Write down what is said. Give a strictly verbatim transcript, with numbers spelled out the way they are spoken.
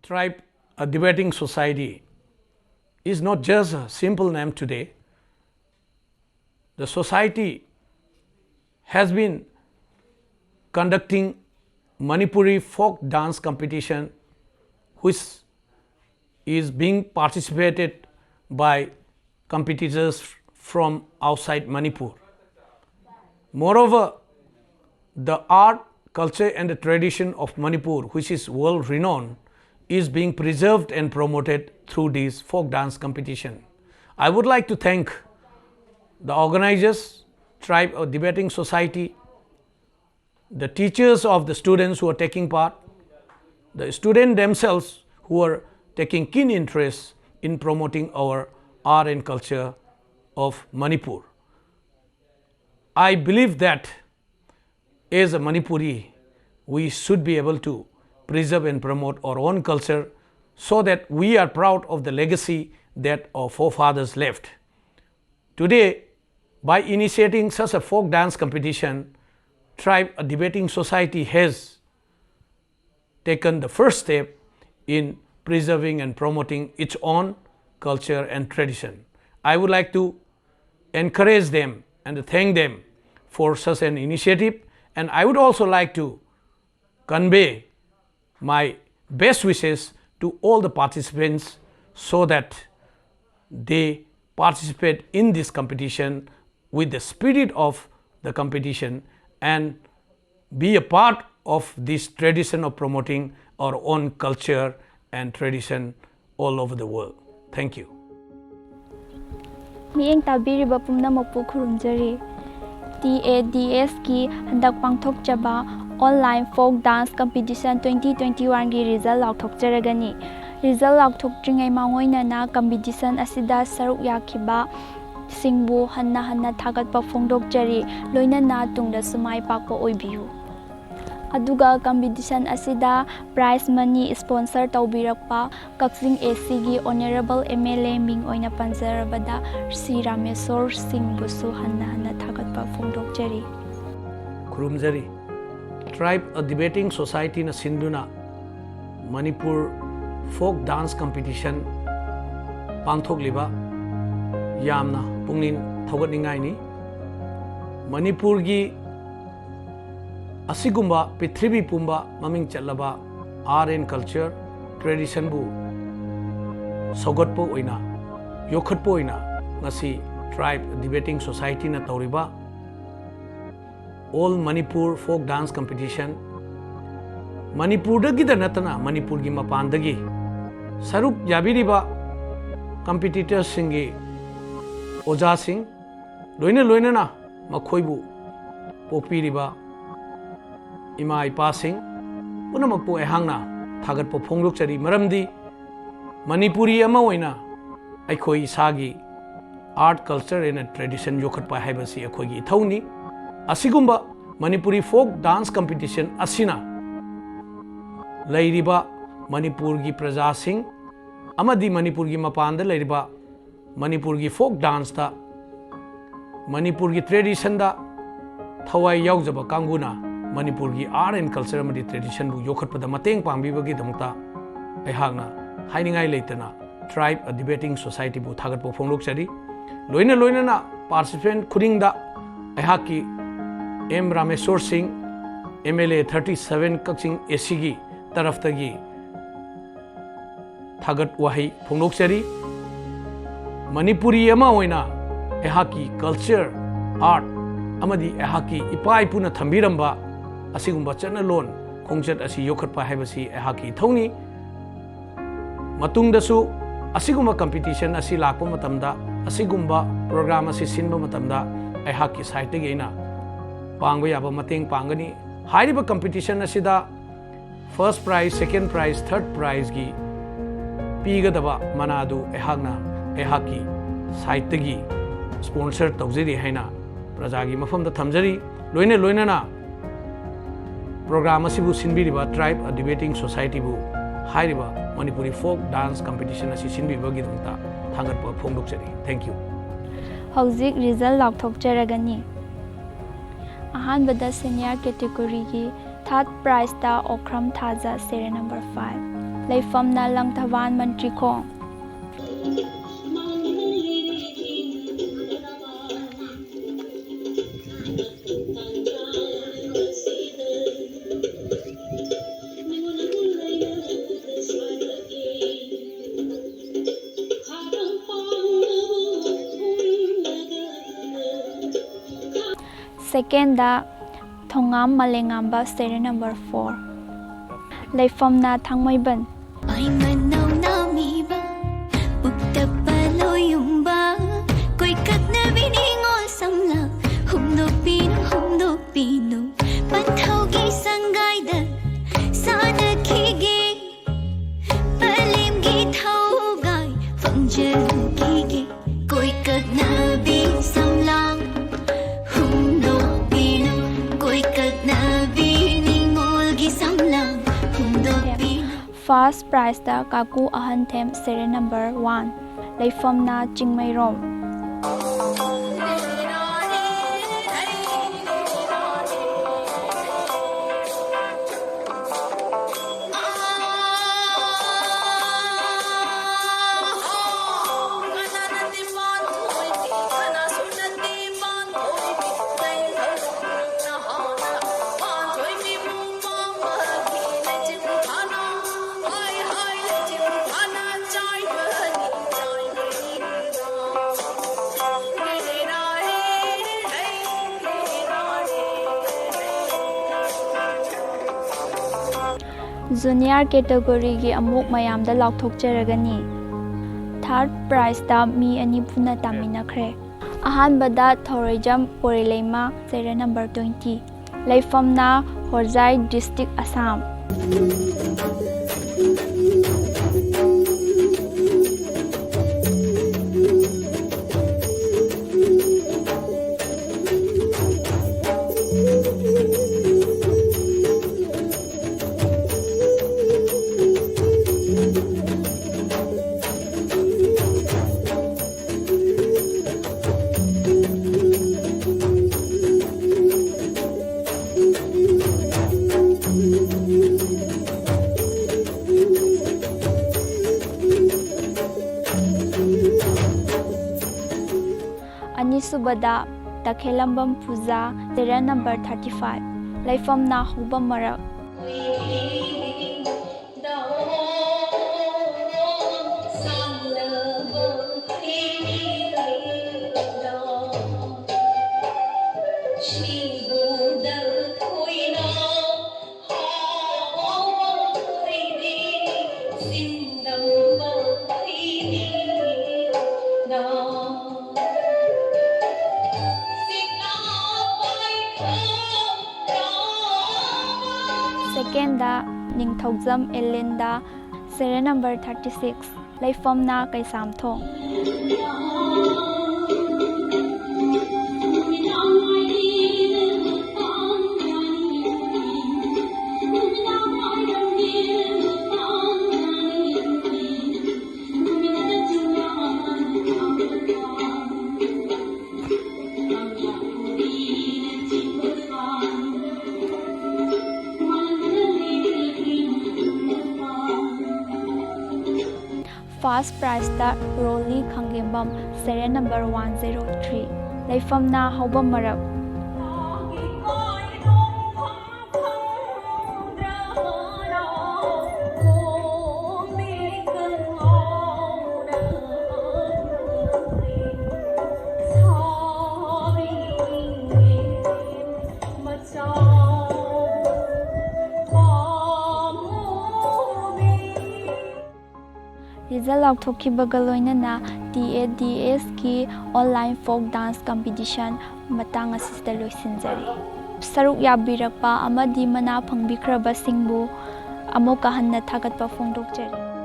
Tribe, a debating society, is not just a simple name today. The society has been conducting Manipuri folk dance competition, which is being participated by competitors from outside Manipur. Moreover, the art, culture, and the tradition of Manipur, which is world renowned, is being preserved and promoted through this folk dance competition. I would like to thank the organizers, Tribe of Debating Society, the teachers of the students who are taking part, the students themselves who are taking keen interest in promoting our art and culture of Manipur. I believe that as a Manipuri, we should be able to preserve and promote our own culture so that we are proud of the legacy that our forefathers left. Today, by initiating such a folk dance competition, Tribe, a debating society, has taken the first step in preserving and promoting its own culture and tradition. I would like to encourage them and thank them for such an initiative, and I would also like to convey my best wishes to all the participants so that they participate in this competition with the spirit of the competition and be a part of this tradition of promoting our own culture and tradition all over the world. Thank you. ꯃꯤꯠꯌꯦꯡ ꯇꯥꯕꯤꯔꯤꯕ ꯄꯨꯝꯅꯃꯛꯄꯨ ꯈꯨꯔꯨꯝꯖꯔꯤ꯫ T A ꯗꯤ ꯑꯦꯁꯀꯤ ꯍꯟꯗꯛ ꯄꯥꯡꯊꯣꯛꯆꯕ Online Folk Dance Competition twenty twenty-oneꯒꯤ result ꯂꯥꯎꯊꯣꯛꯆꯔꯒꯅꯤ꯫ Result ꯂꯥꯎꯊꯣꯛꯇ꯭ꯔꯤꯉꯩ ꯃꯥꯡꯑꯣꯏꯅꯅ competition ꯑꯁꯤꯗ ꯁꯔꯨꯛ ꯌꯥꯈꯤꯕ ꯁꯤꯡꯕꯨ ꯍꯟꯅ ꯍꯟꯅ ꯊꯥꯒꯠꯄ ꯐꯣꯡꯗꯣꯛꯆꯔꯤ, ꯂꯣꯏꯅꯅ ꯇꯨꯡꯗꯁꯨ ꯃꯥꯏ ꯄꯥꯛꯄ ꯑꯣꯏꯕꯤꯌꯨ꯫ ꯑꯗꯨꯒ competition ꯑꯁꯤꯗ prize money sponsor ꯇꯧꯕꯤꯔꯛꯄ ꯀꯛꯆꯤꯡ A Cꯒꯤ Honourable M L A ꯃꯤꯡ ꯑꯣꯏꯅ ꯄꯟꯖꯔꯕꯗ ꯁꯤ ꯔꯥꯃꯦꯁꯣꯔ ꯁꯤꯡꯕꯨꯁꯨ ꯍꯟꯅ ꯍꯟꯅ ꯊꯥꯒꯠꯄ ꯐꯣꯡꯗꯣꯛꯆꯔꯤ꯫ ꯈꯨꯔꯨꯝꯖꯔꯤ꯫ Tribe, a debating societyꯅ ꯁꯤꯟꯗꯨꯅ ꯃꯅꯤꯄꯨꯔ folk dance competition ꯄꯥꯡꯊꯣꯛꯂꯤꯕ ꯌꯥꯝꯅ ꯄꯨꯛꯅꯤꯡ ꯊꯧꯒꯠꯅꯤꯡꯉꯥꯏꯅꯤ꯫ ꯃꯅꯤꯄꯨꯔꯒꯤ ꯑꯁꯤꯒꯨꯝꯕ ꯄ꯭ꯔꯤꯊꯤꯕꯤ ꯄꯨꯝꯕ ꯃꯃꯤꯡ ꯆꯠꯂꯕ art and culture traditionꯕꯨ ꯁꯧꯒꯠꯄ ꯑꯣꯏꯅ, ꯌꯣꯛꯈꯠꯄ ꯑꯣꯏꯅ ꯉꯁꯤ Tribe Debating Societyꯅ ꯇꯧꯔꯤꯕ All Manipur Folk Dance Competition, ꯃꯅꯤꯄꯨꯔꯗꯒꯤꯗ ꯅꯠꯇꯅ ꯃꯅꯤꯄꯨꯔꯒꯤ ꯃꯄꯥꯟꯗꯒꯤ ꯁꯔꯨꯛ ꯌꯥꯕꯤꯔꯤꯕ competitorsꯁꯤꯡꯒꯤ ꯑꯣꯖꯥꯁꯤꯡ, ꯂꯣꯏꯅ ꯂꯣꯏꯅꯅ ꯃꯈꯣꯏꯕꯨ ꯄꯣꯛꯄꯤꯔꯤꯕ ꯏꯃꯥ ꯏꯄꯥꯁꯤꯡ ꯄꯨꯝꯅꯃꯛꯄꯨ ꯑꯩꯍꯥꯛꯅ ꯊꯥꯒꯠꯄ ꯐꯣꯡꯗꯣꯛꯆꯔꯤ꯫ ꯃꯔꯝꯗꯤ ꯃꯅꯤꯄꯨꯔꯤ ꯑꯃ ꯑꯣꯏꯅ ꯑꯩꯈꯣꯏ ꯏꯁꯥꯒꯤ art, culture and tradition ꯌꯣꯛꯈꯠꯄ ꯍꯥꯏꯕꯁꯤ ꯑꯩꯈꯣꯏꯒꯤ ꯏꯊꯧꯅꯤ꯫ ꯑꯁꯤꯒꯨꯝꯕ ꯃꯅꯤꯄꯨꯔꯤ folk dance competition ꯑꯁꯤꯅ ꯂꯩꯔꯤꯕ ꯃꯅꯤꯄꯨꯔꯒꯤ ꯄ꯭ꯔꯖꯥꯁꯤꯡ ꯑꯃꯗꯤ ꯃꯅꯤꯄꯨꯔꯒꯤ ꯃꯄꯥꯟꯗ ꯂꯩꯔꯤꯕ ꯃꯅꯤꯄꯨꯔꯒꯤ folk danceꯇ, ꯃꯅꯤꯄꯨꯔꯒꯤ traditionꯗ ꯊꯋꯥꯏ ꯌꯥꯎꯖꯕ ꯀꯥꯡꯕꯨꯅ ꯃꯅꯤꯄꯨꯔꯒꯤ art and culture ꯑꯃꯗꯤ traditionꯕꯨ ꯌꯣꯛꯈꯠꯄꯗ ꯃꯇꯦꯡ ꯄꯥꯡꯕꯤꯕꯒꯤꯗꯃꯛꯇ ꯑꯩꯍꯥꯛꯅ ꯍꯥꯏꯅꯤꯡꯉꯥꯏ ꯂꯩꯇꯅ Tribe Debating Societyꯕꯨ ꯊꯥꯒꯠꯄ ꯐꯣꯡꯗꯣꯛꯆꯔꯤ꯫ ꯂꯣꯏꯅ ꯂꯣꯏꯅꯅ participant ꯈꯨꯗꯤꯡꯗ ꯑꯩꯍꯥꯛꯀꯤ ꯑꯦꯝ ꯔꯥꯃꯦꯁꯣꯔ ꯁꯤꯡ, MLA thirty seven ꯀꯛꯆꯤꯡ ACꯒꯤ ꯇꯔꯐꯇꯒꯤ ꯊꯥꯒꯠ ꯋꯥꯍꯩ ꯐꯣꯡꯗꯣꯛꯆꯔꯤ꯫ ꯃꯅꯤꯄꯨꯔꯤ ꯑꯃ ꯑꯣꯏꯅ ꯑꯩꯍꯥꯛꯀꯤ culture, art ꯑꯃꯗꯤ ꯑꯩꯍꯥꯛꯀꯤ ꯏꯄꯥ ꯏꯄꯨꯅ ꯊꯝꯕꯤꯔꯝꯕ ꯑꯁꯤꯒꯨꯝꯕ ꯆꯠꯅꯂꯣꯟ ꯈꯣꯡꯆꯠ ꯑꯁꯤ ꯌꯣꯛꯈꯠꯄ ꯍꯥꯏꯕꯁꯤ ꯑꯩꯍꯥꯛꯀꯤ ꯏꯊꯧꯅꯤ꯫ ꯃꯇꯨꯡꯗꯁꯨ ꯑꯁꯤꯒꯨꯝꯕ competition ꯑꯁꯤ ꯂꯥꯛꯄ ꯃꯇꯝꯗ, ꯑꯁꯤꯒꯨꯝꯕ program ꯑꯁꯤ ꯁꯤꯟꯕ ꯃꯇꯝꯗ ꯑꯩꯍꯥꯛꯀꯤ sideꯇꯒꯤ ꯑꯩꯅ ꯄꯥꯡꯕ ꯌꯥꯕ ꯃꯇꯦꯡ ꯄꯥꯡꯒꯅꯤ꯫ ꯍꯥꯏꯔꯤꯕ competition ꯑꯁꯤꯗ first prize, second prize, third prizeꯀꯤ ꯄꯤꯒꯗꯕ ꯃꯅꯥꯗꯨ ꯑꯩꯍꯥꯛꯅ, ꯑꯩꯍꯥꯛꯀꯤ sideꯇꯒꯤ sponsor ꯇꯧꯖꯔꯤ ꯍꯥꯏꯅ ꯄ꯭ꯔꯖꯥꯒꯤ ꯃꯐꯝꯗ ꯊꯝꯖꯔꯤ꯫ ꯂꯣꯏꯅ ꯂꯣꯏꯅꯅ program ꯑꯁꯤꯕꯨ ꯁꯤꯟꯕꯤꯔꯤꯕ Tribe Debating Societyꯕꯨ ꯍꯥꯏꯔꯤꯕ ꯃꯅꯤꯄꯨꯔꯤ folk dance competition ꯑꯁꯤ ꯁꯤꯟꯕꯤꯕꯒꯤꯗꯃꯛꯇ ꯊꯥꯒꯠꯄ ꯐꯣꯡꯗꯣꯛꯆꯔꯤ꯫ Thank you. ꯍꯧꯖꯤꯛ result ꯂꯥꯎꯊꯣꯛꯆꯔꯒꯅꯤ꯫ ꯑꯍꯥꯟꯕꯗ senior categoryꯒꯤ third prizeꯇ ꯑꯣꯀ꯭ꯔꯝ ꯊꯥꯖ, serial number five꯫ ꯂꯩꯐꯝꯅ Langthabal ꯃꯟꯇ꯭ꯔꯤꯈꯣꯡ꯫ Second ꯗ ꯊꯣꯉꯥꯝ ꯃꯂꯦꯉꯥꯝꯕ, serial number four꯫ ꯂꯩꯐꯝꯅ ꯊꯥꯡꯃꯩꯕꯟ꯫ ꯑꯩ ꯃꯅꯧ ꯅꯥꯃꯤꯕ, ꯄꯨꯛꯇꯞꯄ ꯂꯣꯌꯨꯝꯕ, ꯀꯣꯏꯀꯛꯅꯕꯤ ꯅꯤꯉꯣꯜ ꯁꯝꯂꯥꯡ, ꯍꯨꯝꯗꯣꯛꯄꯤꯅꯨ, ꯍꯨꯝꯗꯣꯛꯄꯤꯅꯨ, ꯄꯟꯊꯧꯒꯤ ꯁꯪꯒꯥꯏꯗ ꯁꯥꯟꯅꯈꯤꯒꯦ, ꯄꯂꯦꯝꯒꯤ ꯊꯧꯒꯥꯏ ꯐꯪꯖꯈꯤꯒꯦ, ꯀꯣꯏꯀꯛꯅꯕꯤ ꯁꯝꯂꯥꯡ, ꯍꯨꯝꯗꯣꯛꯄꯤꯅꯨ, ꯀꯣꯏꯀꯛꯅꯕꯤ ꯅꯤꯉꯣꯜꯒꯤ ꯁꯝꯂꯥꯡ, ꯍꯨꯝꯗꯣꯛꯄꯤꯅꯨ꯫ First prize ꯇ ꯀꯥꯀꯨ ꯑꯍꯟꯊꯦꯝ, serial number one꯫ ꯂꯩꯐꯝꯅ Chingmeirong. Junior category ꯒꯤ ꯑꯃꯨꯛ ꯃꯌꯥꯝꯗ ꯂꯥꯎꯊꯣꯛꯆꯔꯒꯅꯤ꯫ Third prize ꯇ ꯃꯤ ꯑꯅꯤ ꯄꯨꯟꯅ ꯇꯥꯃꯤꯟꯅꯈ꯭ꯔꯦ꯫ ꯑꯍꯥꯟꯕꯗ ꯊꯧꯔꯩꯖꯝ ꯄꯣꯔꯩꯂꯩꯃ, serial number twenty꯫ ꯂꯩꯐꯝꯅ ꯍꯣꯖꯥꯏ district, ꯑꯁꯥꯝ꯫ ꯑꯅꯤꯁꯨꯕꯗ ꯇꯈꯦꯂꯝꯕꯝ ꯄꯨꯖꯥ, serial number thirty five, ꯂꯩꯐꯝꯅ ꯍꯧꯕ ꯃꯔꯛ꯫ Second ꯗ ꯅꯤꯡꯊꯧꯖꯝ ꯑꯦꯂꯤꯟꯗꯥ, serial number thirty six, ꯂꯩꯐꯝꯅ Keishamthong. First prize ꯇ ꯔꯣꯂꯤ ꯈꯥꯡꯒꯦꯝꯕꯝ, serial number one zero three, ꯂꯩꯐꯝꯅ ꯍꯧꯕ ꯃꯔꯛ꯫ Result ꯂꯥꯎꯊꯣꯛꯈꯤꯕꯒ ꯂꯣꯏꯅꯅ T A D S ꯀꯤ online folk dance competition ꯃꯇꯥꯡ ꯑꯁꯤꯗ ꯂꯣꯏꯁꯤꯟꯖꯔꯦ꯫ ꯁꯔꯨꯛ ꯌꯥꯕꯤꯔꯛꯄ ꯑꯃꯗꯤ ꯃꯅꯥ ꯐꯪꯕꯤꯈ꯭ꯔꯕꯁꯤꯡꯕꯨ ꯑꯃꯨꯛꯀ ꯍꯟꯅ ꯊꯥꯒꯠꯄ ꯐꯣꯡꯗꯣꯛꯆꯔꯤ꯫